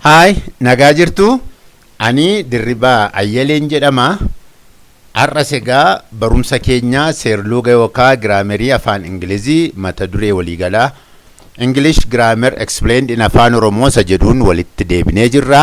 Hi, nagaa jirtu. Ani Dirribaa Ayyaleen jedhama. Har'as egaa barumsa keenya seerluga yookaan grammarii afaan Ingilizii mata duree waliigalaa "English Grammar Explained in Afaan Oromoo" isa jedhuun walitti deebinee jirra.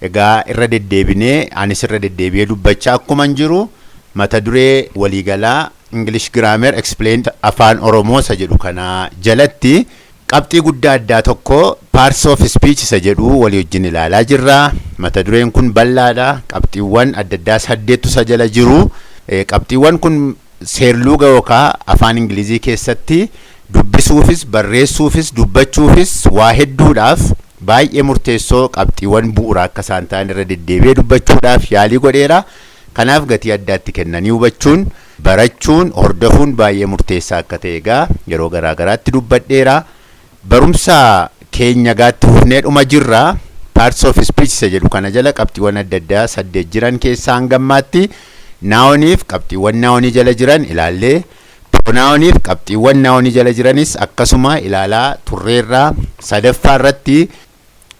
Egaa irra deddeebinee, anis irra deddeebi'ee dubbachaa akkuman jiru, mata duree waliigalaa "English Grammar Explained Afaan Oromoo" isa jedhu kana jalatti qabxii guddaa addaa tokko, parts of speech isa jedhu, walii wajjin ilaalaa jirra. Mata dureen kun bal'aadha. Qabxiiwwan adda addaa saddeettu isa jala jiru. Qabxiiwwan kun seerluga yookaan afaan Ingilizii keessatti dubbisuufis, barreessuufis, dubbachuufis, waa hedduudhaaf baay'ee murteessoo, qabxiiwwan bu'uura akka isaan ta'an irra deddeebi'ee dubbachuudhaaf yaalii godheera. Kanaaf gatii addaatti kennanii hubachuun, barachuun, hordofuun baay'ee murteessaa akka ta'e egaa yeroo garaa garaatti dubbadheera. Barumsa keenya gaatti fufnee dhuma jirra. Parts of speech isa jedhu kana jala qabxiiwwan adda addaa saddeet jiran keessaa hangammaatti nouniif qabxiiwwan nounii jala jiran ilaallee, pronouniif qabxiiwwan nounii jala jiranis akkasuma ilaalaa turreerraa, sadaffaa irratti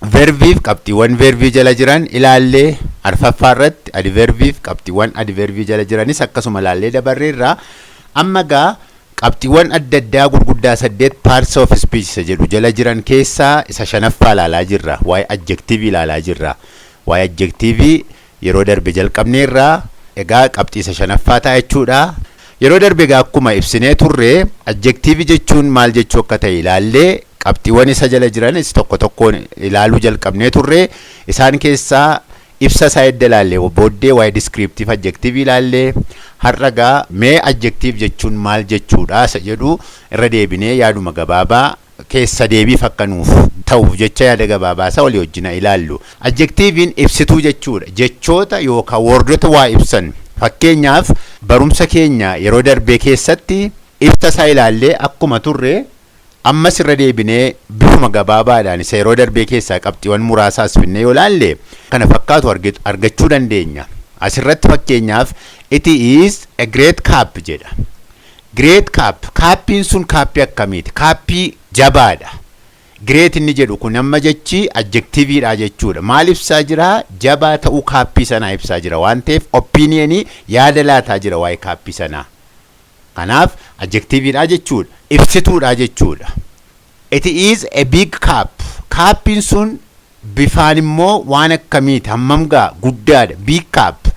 verbiif qabxiiwwan verbii jala jiran ilaallee, arfaffaa irratti adverbiif qabxiiwwan adverbii jala jiranis akkasuma ilaallee dabarreerraa. Amma gaa qabxiiwwan adda addaa gurguddaa saddeet parts of speech isa jedhu jala jiran keessaa isa shanaffaa ilaalaa jirra. Waa'ee adjective ilaalaa jirra. Waa'ee adjective yeroo darbe jalqabneerraa, egaa qabxii isa shanaffaa ta'a jechuudha. Yeroo darbe egaa akkuma ibsinee turre, adjective jechuun maal jechuu akka ta'e ilaallee, qabxiiwwan isa jala jiranis tokko tokkoon ilaaluu jalqabnee turre. Isaan keessaa ibsa isaa edda ilaallee booddee waa'ee descriptive adjective ilaallee, har'a gaa mee adjective jechuun maal jechuudha isa jedhu irra deebinee yaaduma gabaabaa keessa deebiif akka nuuf ta'uuf jecha yaada gabaabaa isaa walii wajjin ilaallu. Adjectiviin ibsituu jechuudha. Jechoota yookaan wordota waa ibsan. Fakkeenyaaf, barumsa keenya yeroo darbee keessatti ibsa isaa ilaallee akkuma turre, ammas irra deebinee bifuma gabaabaadhaan isa yeroo darbee keessaa qabxiiwwan muraasaas finnee yoo ilaalle kana fakkaatu argachuu dandeenya. Asirratti fakkeenyaaf "It is a great cup" jedha. Great cup, cuppiin sun cuppii akkamiiti? Cuppii jabaadha. Great inni jedhu kun amma jechi adjectiviidha jechuudha. Maal ibsaa jira? Jabaa ta'uu cuppii sanaa ibsaa jira waan ta'eef opinionii, yaada laataa jira waa'ee cuppii sanaa. Kanaaf adjectiviidha jechuudha. Ibsituudha jechuudha. It is a big cup. Cuppiin sun bifaan immoo waan akkamiiti? Hammam gaa guddaadha. Big cup.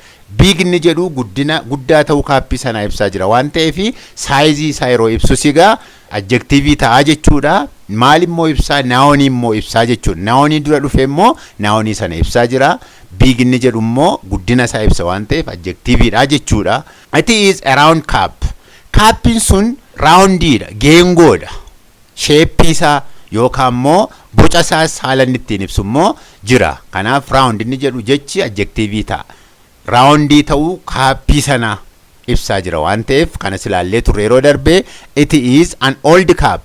Big inni jedhu guddina, guddaa ta'uu cuppii sanaa ibsaa jira waan ta'eef sizeii isaa yeroo ibsu sigaa adjectivii ta'aa jechuudha. Maal immoo ibsaa? Nounii immoo ibsaa jechuudha. Nounii dura dhufe immoo nounii sana ibsaa jira. Big inni jedhu immoo guddina isaa ibsa waan ta'eef adjectiviidha jechuudha. It is a round cup. Cuppiin sun roundiidha, geengoodha. Shapeii isaa yookaan immoo boca isaas haala inni ittiin ibsu immoo jira. Kanaaf round inni jedhu jechi adjectivii ta'a. Roundii ta'uu cuppii sanaa ibsaa jira waan ta'eef kanas ilaallee turre yeroo darbee. It is an old cup.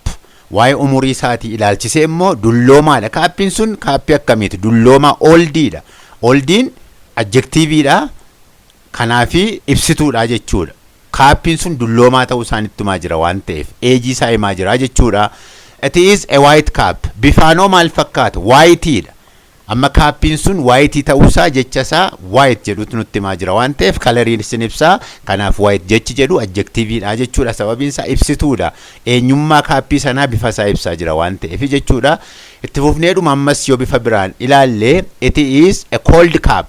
Waa'ee umurii isaatii ilaalchisee immoo dulloomaadha. Cuppiin sun cuppii akkamiiti? Dulloomaa, oldiidha. Oldiin adjectiviidha. Kanaafi ibsituudha jechuudha. Cuppiin sun dulloomaa ta'uu isaan ittumaa jira waan ta'eef ageii isaa himaa jira jechuudha. It is a white cup. Bifaanoo maal fakkaata? Whiteiidha. Amma cuppiin sun whiteii ta'uusaa jecha isaa white jedhutu nutti himaa jira waan ta'eef coloriin isin ibsaa. Kanaaf white jechi jedhu adjectiviidha jechuudha. Sababiin isaa ibsituudha. Eenyummaa cuppii sanaa bifa isaa ibsaa jira waan ta'eef jechuudha. Itti fufneedhuma ammas yoo bifa biraan ilaalle, it is a cold cup.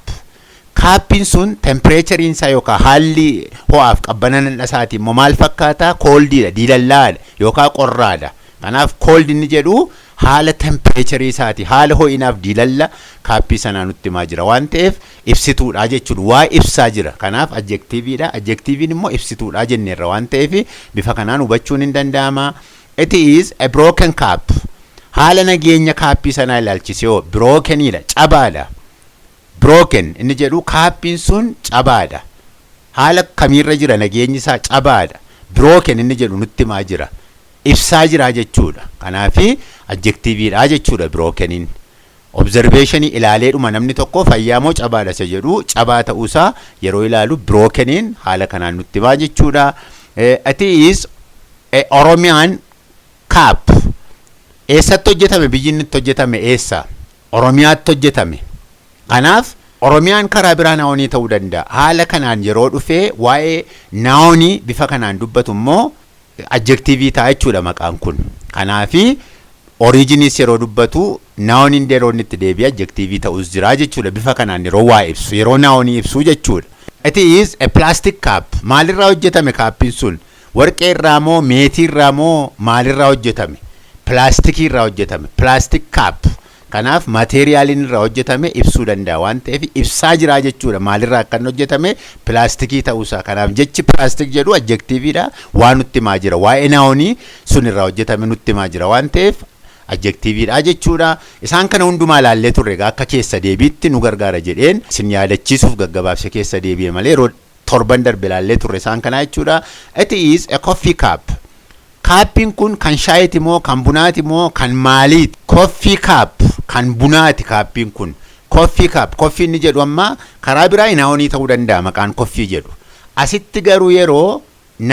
Cuppiin sun temperatureiin isaa yookaan haalli ho'aaf qabbana isaatii immoo maal fakkaata? Coldiidha, diilallaadha yookaan qorraadha. Kanaaf cold inni jedhu haala temperatureii isaati, haala ho'inaaf diilalla cuppii sanaa nutti himaa jira waan ta'eef ibsituudha jechuudha. Waa ibsaa jira. Kanaaf adjectiviidha. Adjectiviin immoo ibsituudha jenneerra waan ta'eef bifa kanaan hubachuun hin danda'ama. It is a broken cup. Haala nageenya cuppii sanaa ilaalchisee hoo brokeniidha, cabaadha. Broken inni jedhu cuppiin sun cabaadha. Haala kamiirra jira? Nageenyi isaa cabaadha. Broken inni jedhu nutti himaa jira. Ibsaa jira jechuudha. Kanaafi adjectiviidha jechuudha brokeniin. Observationii ilaaleedhuma namni tokko fayyaa moo cabaadha isa jedhu, cabaa ta'uusaa yeroo ilaalu brokeniin haala kanaan nutti himaa jechuudha. It is a Oromian cup. Eessatti hojjetame? Biyyi inni itti hojjetame eessa? Oromiyaatti hojjetame. Kanaaf Oromiyaan karaa biraa nounii ta'uu danda'a. Haala kanaan yeroo dhufee waa'ee nounii bifa kanaan dubbatu immoo adjectiveii ta'a jechuudha maqaan kun. Kanaafi originiis yeroo dubbatu nouniin yeroo inni itti deebi'e adjectiveii ta'us jira jechuudha, bifa kanaan yeroo waa ibsu, yeroo nounii ibsu jechuudha. It is a plastic cup. Maalirraa hojjetame cupiin sun? Warqee irraa moo, meetii irraa moo, maalirraa hojjetame? Pilaastikii irraa hojjetame. Plastic cup. Kanaaf materialiin irraa hojjetame ibsuu danda'a waan ta'eef ibsaa jira jechuudha. Maalirraa akkan hojjetame, pilaastikii ta'uusaa. Kanaaf jechi plastic jedhu adjectiveiidha, waan nutti himaa jira. Waa'ee nounii sun irraa hojjetame nutti himaa jira waan ta'eef adjectiveiidha jechuudha. Isaan kana hundumaa ilaallee turre. Egaa akka keessa deebiitti nu gargaara jedheen isin yaadachiisuuf gaggabaabse keessa deebi'e malee yeroo torban darbe ilaallee turre isaan kanaa jechuudha. It is a coffee cup. Cupiin kun kan shaayiiti moo, kan bunaati moo, kan maaliiti? Coffee cup, kan bunaati cupiin kun. Coffee cup, coffee inni jedhu amma karaa biraa nounii ta'uu danda'a maqaan coffee jedhu. Asitti garuu yeroo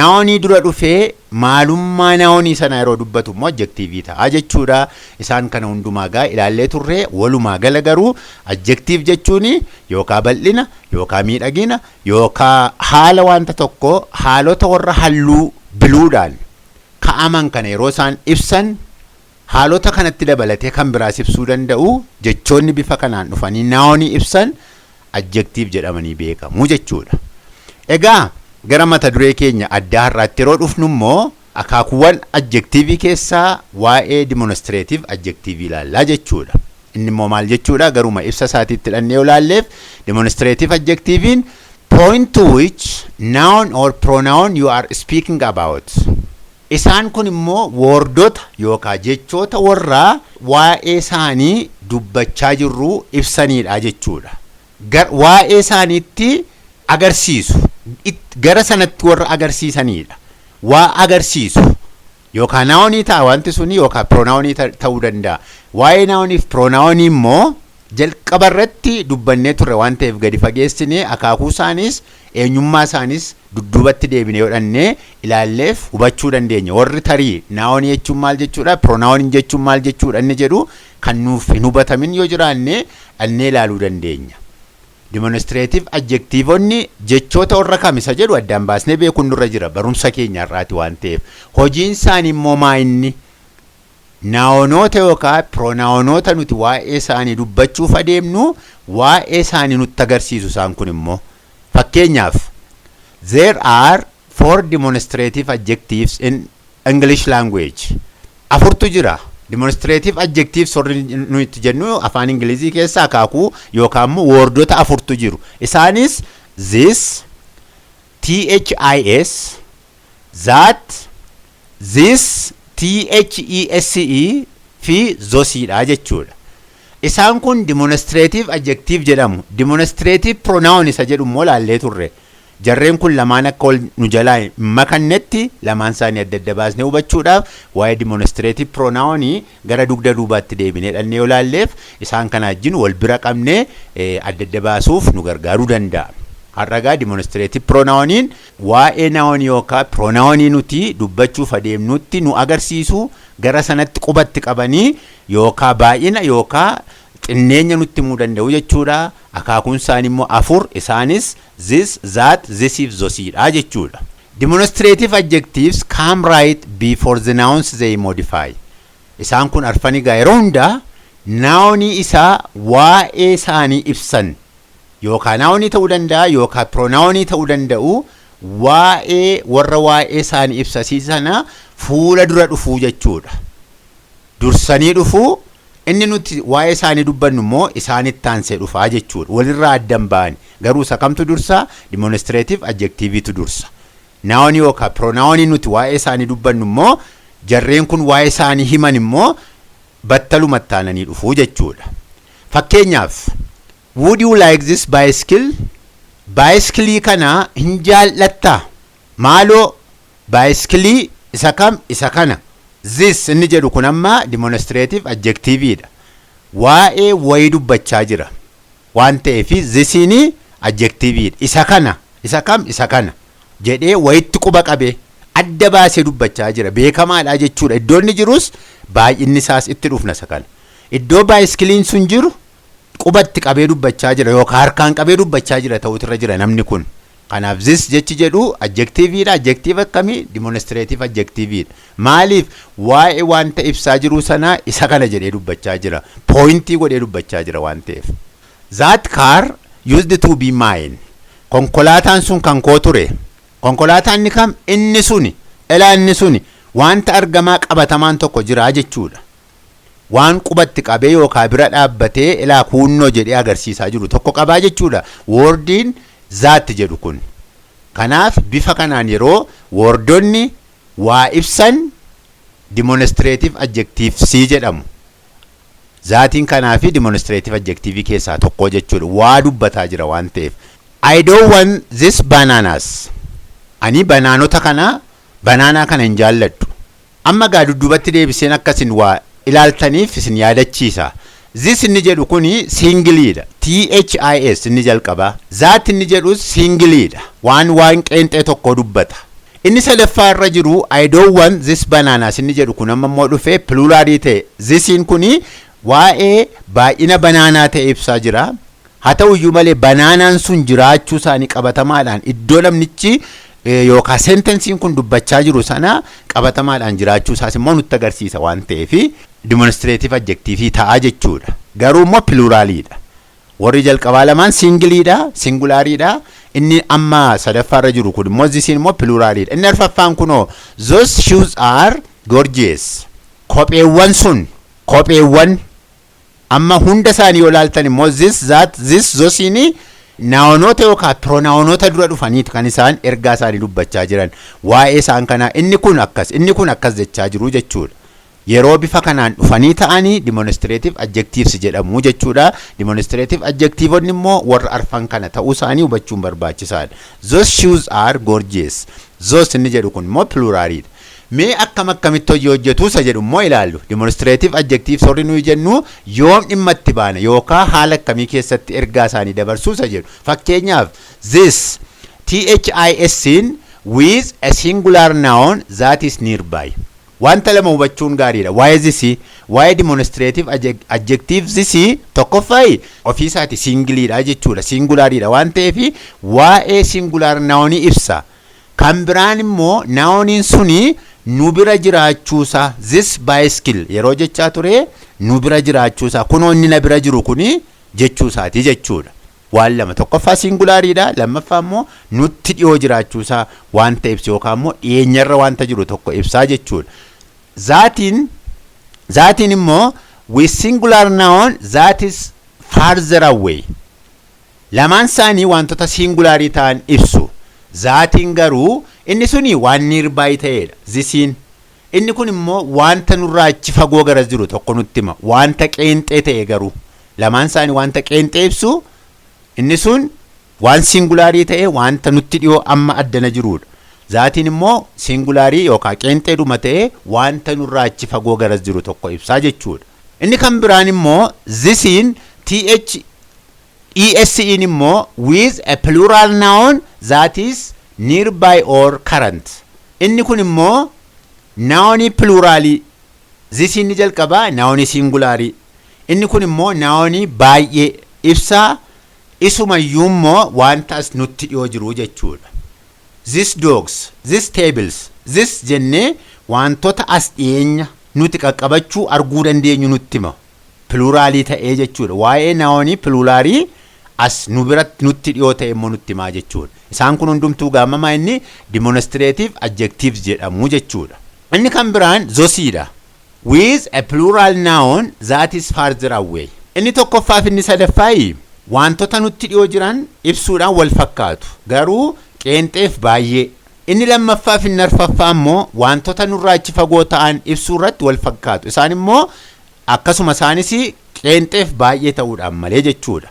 nounii dura dhufee maalummaa nounii sana yeroo dubbatu immoo adjectiveii ta'a jechuudha. Isaan kana hundumaa gaa ilaallee turre. Walumaa gala garuu adjective jechuun yookaan bal'ina, yookaan miidhagina, yookaan haala wanta tokko, haalota warra halluu bluedhaan ka'aman kana yeroo isaan ibsan, haalota kanatti dabalatee kan biraas ibsuu danda'u, jechoonni bifa kanaan dhufanii nounii ibsan adjective jedhamanii beekamu jechuudha. Egaa gara mata duree keenya addaa har'aatti yeroo dhufnu immoo akaakuuwwan adjectiveii keessaa waa'ee demonstrative adjectiveii ilaallaa jechuudha. Inni immoo maal jechuudha? Garuma ibsa isaatiitti hidhannee yoo ilaalleef, demonstrative adjectiveiin point to which noun or pronoun you are speaking about. Isaan kun immoo wordota yookaan jechoota warraa waa'ee isaanii dubbachaa jirru ibsaniidha jechuudha. Waa'ee isaaniitti agarsiisu. Gara sanatti warra agarsiisanidha. Waa agarsiisu. Yookaan nounii ta'a wanti suni, yookaan pronounii ta'uu danda'a. Waa'ee nouniif pronounii immoo jalqaba irratti dubbannee turre waan ta'eef gadi fageessinee akaakuu isaanis eenyummaa isaanis dudduubatti deebinee godhannee ilaalleef hubachuu dandeenya. Warri tarii nounii jechuun maal jechuudha, pronounii jechuun maal jechuudha inni jedhu kan nuuf hin hubatamin yoo jiraanne dhannee ilaaluu dandeenya. Demonstrative adjectiveonni jechoota warra kam isa jedhu addaan baasnee beekuun nurra jira barumsa keenya irraati waan ta'eef. Hojiin isaanii immoo maa inni? Nounoota yookaan pronounoota nuti waa'ee isaanii dubbachuuf adeemnu waa'ee isaanii nutti agarsiisu isaan kun immoo. Fakkeenyaaf, there are four demonstrative adjectives in English language. Afurtu jira. Demonstrative adjectives warri nuti jennu afaan Ingilizii keessa akaakuu yookaan immoo wordota afurtu jiru. Isaanis this, THIS, that, these, THESE fi thoseiidha jechuudha. Isaan kun demonstrative adjective jedhamu. Demonstrative pronoun isa jedhu immoo laallee turre. Jarreen kun lamaan akka wal nu jalaa hin makannetti lamaan isaanii adda adda baasnee hubachuudhaaf waa'ee demonstrative pronounii gara dugda duubaatti deebinee dhannee yoo laalleef isaan kana wajjin wal bira qabnee adda adda baasuuf nu gargaaruu danda'a. Har'agaa demonstrative pronouniin waa'ee nounii yookaan pronounii nuti dubbachuuf adeemnutti nu agarsiisu, gara sanatti qubatti qabanii yookaan baay'ina yookaan xinneenya nutti himuu danda'u jechuudha. Akaakuun isaanii immoo afur, isaanis this, that, these fi thoseiidha jechuudha. Demonstrative adjectives come right before the nouns they modify. Isaan kun arfan egaa yeroo hundaa nounii isaa waa'ee isaanii ibsan yookaan nounii ta'uu danda'a yookaan pronounii ta'uu danda'u, waa'ee warra waa'ee isaanii ibsasiisana fuula dura dhufuu jechuudha. Dursanii dhufuu, inni nuti waa'ee isaanii dubbannu immoo isaanitti aansee dhufaa jechuudha. Walirraa addan ba'ani. Garuu isa kamtu dursa? Demonstrative adjectiveiitu dursa. Nounii yookaan pronounii nuti waa'ee isaanii dubbannu immoo, jarreen kun waa'ee isaanii himan immoo battalumatti aananii dhufuu jechuudha. Fakkeenyaaf, would you like this bicycle? Baayiskilii kana hin jaallattaa? Maaloo baayiskilii isa kam? Isa kana. This inni jedhu kun amma demonstrative adjectiveiidha. Waa'ee wayii dubbachaa jira. Waan ta'eef thisiin adjectiveiidha. Isa kana, isa kam? Isa kana jedhee wayitti quba qabee adda baasee dubbachaa jira. Beekamaadha jechuudha. Iddoo inni jirus baay'inni isaas itti dhufna isa kana. Iddoo bicycleiin sun jiru qubatti qabee dubbachaa jira yookaan harkaan qabee dubbachaa jira ta'utu irra jira namni kun. Kanaaf this jechi jedhu adjectiveiidha. Adjective akkamii? Demonstrative adjectiveiidha. Maaliif? Waa'ee wanta ibsaa jiru sanaa isa kana jedhee dubbachaa jira. Pointii godhee dubbachaa jira waan ta'eef. That car used to be mine. Konkolaataan sun kan koo ture. Konkolaataan inni kam? Inni suni. Ilaa, inni suni. Wanta argamaa qabatamaan tokko jira jechuudha. Waan qubatti qabee yookaan bira dhaabbatee ilaa kuunnoo jedhee agarsiisaa jiru tokko qabaa jechuudha. Wordiin that jedhu kun. Kanaaf bifa kanaan yeroo wordonni waa ibsan demonstrative adjectives jedhamu. Thatiin kanaa fi demonstrative adjective keessaa tokko jechuudha. Waa dubbataa jira waan ta'eef. I don't want this bananas. Ani banaanota kana, banaanaa kana hin jaalladhu. Amma gaa dudduubatti deebiseen akkasin waa ilaaltaniif isin yaadachiisa. This inni jedhu kuni singleiidha. THIS inni jalqabaa. That inni jedhus singleiidha. Waan qeenxee tokko dubbata. Inni sadaffaa irra jiru "I don't want this bananas" inni jedhu kun amma immoo dhufee pluralii ta'e. Thisiin kuni waa'ee baay'ina banaanaa ta'e ibsaa jira. Haa ta'u iyyuu malee banaanaan sun jiraachuu isaanii qabatamaadhaan iddoo namnichi yookaan sentenceiin kun dubbachaa jiru sana qabatamaadhaan jiraachuu isaas immoo nutti agarsiisa waan ta'eef demonstrative adjective ta'a jechuudha. Garuu immoo pluraliidha. Warri jalqabaa lamaan singleiidha, singulariidha. Inni amma sadaffaarra jiru kun immoo, thisiin immoo pluraliidha. Inni arfaffaan kunoo, "Those shoes are gorgeous." Kopheewwan sun, kopheewwan amma hunda isaanii yoo ilaaltan immoo this, that, this, thoseiin nounoota yookaan pronounoota dura dhufaniiti kan isaan ergaa isaanii dubbachaa jiran. Waa'ee isaan kanaa inni kun akkas, inni kun akkas jechaa jiru jechuudha. Yeroo bifa kanaan dhufanii ta'anii demonstrative adjectives jedhamu jechuudha. Demonstrative adjectiveonni immoo warra arfan kana ta'uu isaanii hubachuun barbaachisaadha. "Those shoes are gorgeous." Those inni jedhu kun immoo pluraliidha. Mee akkam akkamitti hojii hojjetu isa jedhu immoo ilaallu. Demonstrative adjectives warri nuyi jennu yoom dhimma itti baana yookaan haala akkamii keessatti ergaa isaanii dabarsuu isa jedhu. Fakkeenyaaf, this, THISin with a singular noun that is nearby. Wanta lama hubachuun gaariidha. Waa'ee thisii, waa'ee demonstrative adjective thisii, tokkoffaayi ofiisaati singleiidha jechuudha. Singulariidha waan ta'eef waa'ee singular nounii ibsa. Kan biraan immoo nouniin suni nu bira jiraachuusaa, "this bicycle" yeroo jechaa ture nu bira jiraachuusaa, kunoo inni na bira jiru kuni jechuusaati jechuudha. Waan lama: tokkoffaa singulariidha, lammaffaa immoo nutti dhiyoo jiraachuusaa wanta ibsu yookaan immoo dhiyeenyarra wanta jiru tokko ibsaa jechuudha. Thatiin immoo with singular noun that is farther away. Lamaan isaanii wantoota singularii ta'an ibsu. Thatiin garuu inni suni waan nearby ta'edha. Thisiin. Inni kun immoo wanta nurraa achi fagoo gara jiru tokko nutti hima. Wanta qeenxee ta'e garuu. Lamaan isaanii wanta qeenxee ibsu. Inni sun waan singularii ta'e, wanta nutti dhiyoo amma addana jirudha. Thatiin immoo singularii yookaan qeenxeedhuma ta'e wanta nurraa achi fagoo garas jiru tokko ibsaa jechuudha. Inni kan biraan immoo thisiin, THESE'n immoo with a plural noun that is nearby or current. Inni kun immoo nounii pluralii. Thisiin ni jalqabaa nounii singularii. Inni kun immoo nounii baay'ee ibsaa, isumayyuu immoo wanta as nutti dhiyoo jiru jechuudha. This dogs, this tables, this jennee wantoota as dhiyeenya nuti qaqqabachuu arguu dandeenyu nutti hima. Pluralii ta'ee jechuudha. Waa'ee nounii pluralii as nu biratti nutti dhiyoo ta'e immoo nutti himaa jechuudha. Isaan kun hundumtuu gaamamaa inni demonstrative adjectives jedhamu jechuudha. Inni kan biraan thoseiidha. With a plural noun that is farther away. Inni tokkoffaaf inni sadaffaayi wantoota nutti dhiyoo jiran ibsuudhaan wal fakkaatu. Garuu qeenxeef baay'ee. Inni lammaffaaf inni arfaffaa immoo wantoota nurraa achi fagoo ta'an ibsuu irratti wal fakkaatu. Isaan immoo akkasuma isaanis qeenxeef baay'ee ta'uudhaan malee jechuudha.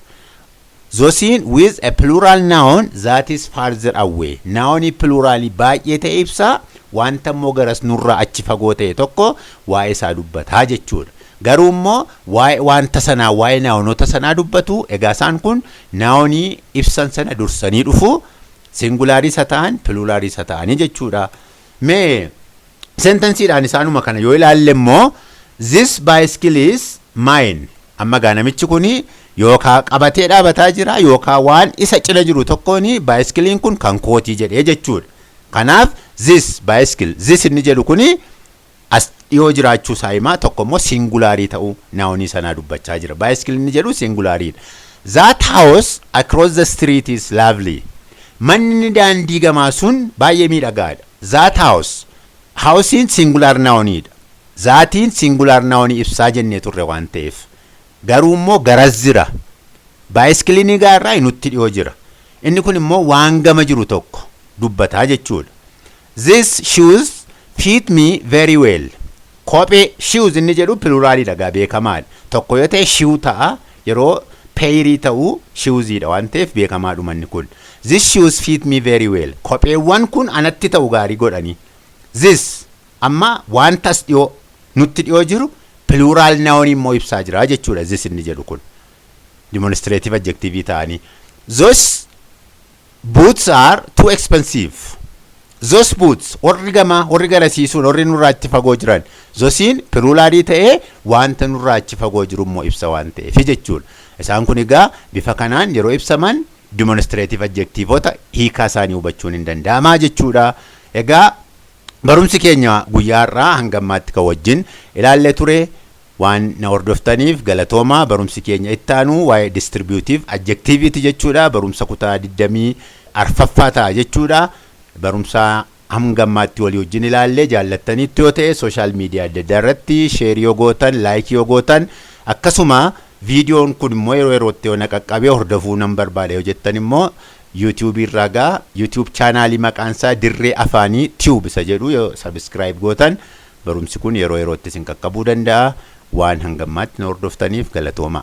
Thoseiin with a plural noun that is farther away. Nounii pluralii baay'ee ta'e ibsaa, wanta immoo garas nurraa achi fagoo ta'e tokko waa'ee isaa dubbataa jechuudha. Garuu immoo waa'ee wanta sanaa, waa'ee nounota sanaa dubbatu. Egaa isaan kun nounii ibsan sana dursanii dhufu, singularii isa ta'an, pluralii isa ta'anii jechuudha. Mee sentenceiidhaan isaanuma kana yoo ilaalle immoo, "This bicycle is Mine. Amma gaa namichi kuni yookaa qabatee dhaabataa jira yookaa waan isa cina jiru tokkoon baayiskiliin kun kan kootii jedhee jechuudha. Kanaaf this bicycle, this inni jedhu kuni as dhiyoo jiraachuu isaa himaa. Tokko immoo singularii ta'uu nounii sanaa dubbachaa jira. Bicycle inni jedhu singulariidha. That house across the street is lovely. Manni daandii gamaa sun baay'ee miidhagaadha. That house. Houseiin singular nouniidha. Thatiin singular nounii ibsaa jennee turre waan ta'eef. Garuu immoo garas jira. Baayiskiliin gaarraa nutti dhiyoo jira. Inni kun immoo waan gama jiru tokko dubbataa jechuudha. These shoes fit me very well. Kophee, shoes inni jedhu pluraliidha gaa, beekamaadha. Tokko yoo ta'e shoe ta'a, yeroo pairii ta'uu shoesiidha waan ta'eef beekamaadhuma inni kun. These shoes fit me very well. Kopheewwan kun anatti ta'u gaarii godhanii. This amma wanta as dhiyoo nutti dhiyoo jiru plural noun immoo ibsaa jira jechuudha this inni jedhu kun. Demonstrative adjective ta'anii. Those boots are too expensive. Those boots, warri gamaa, warri garasiisuun, warri nurraa achi fagoo jiran, thoseiin pluralii ta'ee wanta nurraa achi fagoo jiru immoo ibsa waan ta'eef jechuudha. Isaan kun egaa bifa kanaan yeroo ibsaman demonstrative adjectiveota hiikaa isaanii hubachuun hin danda'amaa jechuudha. Egaa barumsi keenya guyyaa har'aa hanga ammaatti kan wajjin ilaallee ture. Waan na hordoftaniif galatoomaa. Barumsi keenya ittaanu waa'ee distributive adjectiveiti jechuudha. Barumsa kutaa 24ffaa ta'a jechuudha. Barumsa hanga ammaatti walii wajjin ilaallee jaallattaniitti yoo ta'e, social media adda addaa irratti share yoo gootan, like yoo gootan, akkasuma viidiyoon kun immoo yeroo yerootti yoo na qaqqabee hordofuu nan barbaada yoo jettan immoo, YouTubeii irraa gaa YouTube channelii maqaan isaa Dirree Afaanii Tube isa jedhu yoo subscribe gootan, barumsi kun yeroo yerootti isin qaqqabuu danda'a. Waan hanga ammaatti na hordoftaniif galatooma.